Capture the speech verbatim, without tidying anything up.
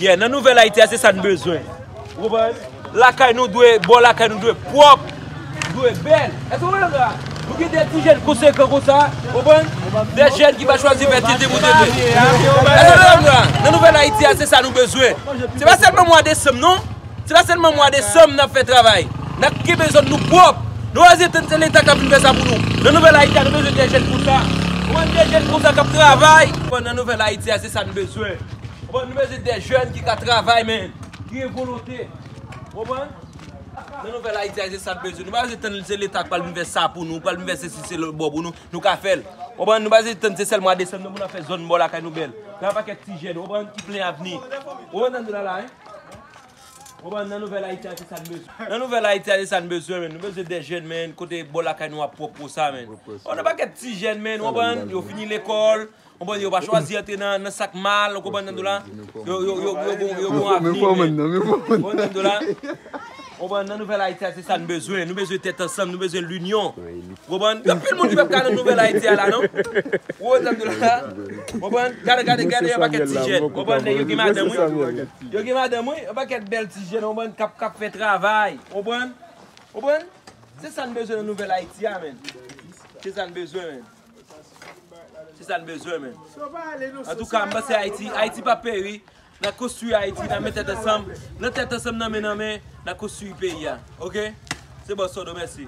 Yeah, nan nouvèl Ayiti a, se sa n bezwen. Ou konprann? Lakay nou dwe, bò lakay nou dwe pwòp, dwe bèl. Èske w konprann la? Nou gen de ti jèn konsekan konsa, ou konprann? De jèn ki pa chwazi fè tete pou tete. Èske w konprann la? Nan nouvèl Ayiti a, se sa nou bezwen. Se pa sèlman mwa desanm, non. Se pa sèlman mwa desanm n ap fè travay. N ap kenbe zòn nou pwòp. Nou pa bezwen tann se Leta k ap vin fè sa pou nou. Nan nouvèl Ayiti a, nou bezwen de jèn konsa. Ou konprann, de jèn konsa k ap travay. Ou konprann, nan nouvèl Ayiti a, se sa n bezwen. Ou konprann, nou bezwen de jèn ki ka travay, men, ki gen volonte. Ou konprann? Nan nouvèl Ayiti a, se sa n bezwen. Nou pa bezwen tann se Leta k pral vin fè sa pou nou, pral vin fè sesi, se lòt bò pou nou. Nou ka fè l. Ou konprann? Nou pa bezwen tann se sèl mwa desanm nan pou n ap fè zòn bò lakay nou bèl. Gen yon pakèt ti jèn, ou konprann, ki plen avni. Ou konprann, tande la, la, hein? Ou konprann, nan nouvèl Ayiti a, se sa n bezwen. Nan nouvèl Ayiti a, se sa n bezwen, men. Nou bezwen de jèn, men, kote bò lakay nou ap pwòp konsa, men. Ou konprann, yon pakèt ti jèn, men, ou konprann, yo fini lekòl, ou konprann, yo pa chwazi antre nan, nan sa k mal, ou konprann, tande la? Yo, yo, yo, yo, bon, yo bon avni, men. Ou konprann, tande la? Ou konprann, nan nouvèl Ayiti a, se sa n bezwen. Nou bezwen tèt ansanm, nou bezwen linyon. Ou konprann? Gen anpil moun ki p ap ka nan nouvèl Ayiti a la, non? Ou konprann, tande la? Ou konprann? Gade, gade, gade, yon pakèt ti jèn. Ou konprann, nèg yo gen madanm, wi. Yo gen madanm, wi. Yon pakèt bèl ti jèn, ou konprann, k ap, k ap fè travay. Ou konprann? Ou konprann? Se sa n bezwen nan nouvèl Ayiti a, men. Se sa n bezwen, men. Se sa n bezwen, men. Antouka, m panse Ayiti, Ayiti p ap peri. N a konstwi Ayiti, n a met tèt ansanm. Nan tèt ansanm, nan men nan men, n a konstwi peyi a. Oke? Se bòs Sodo, mèsi.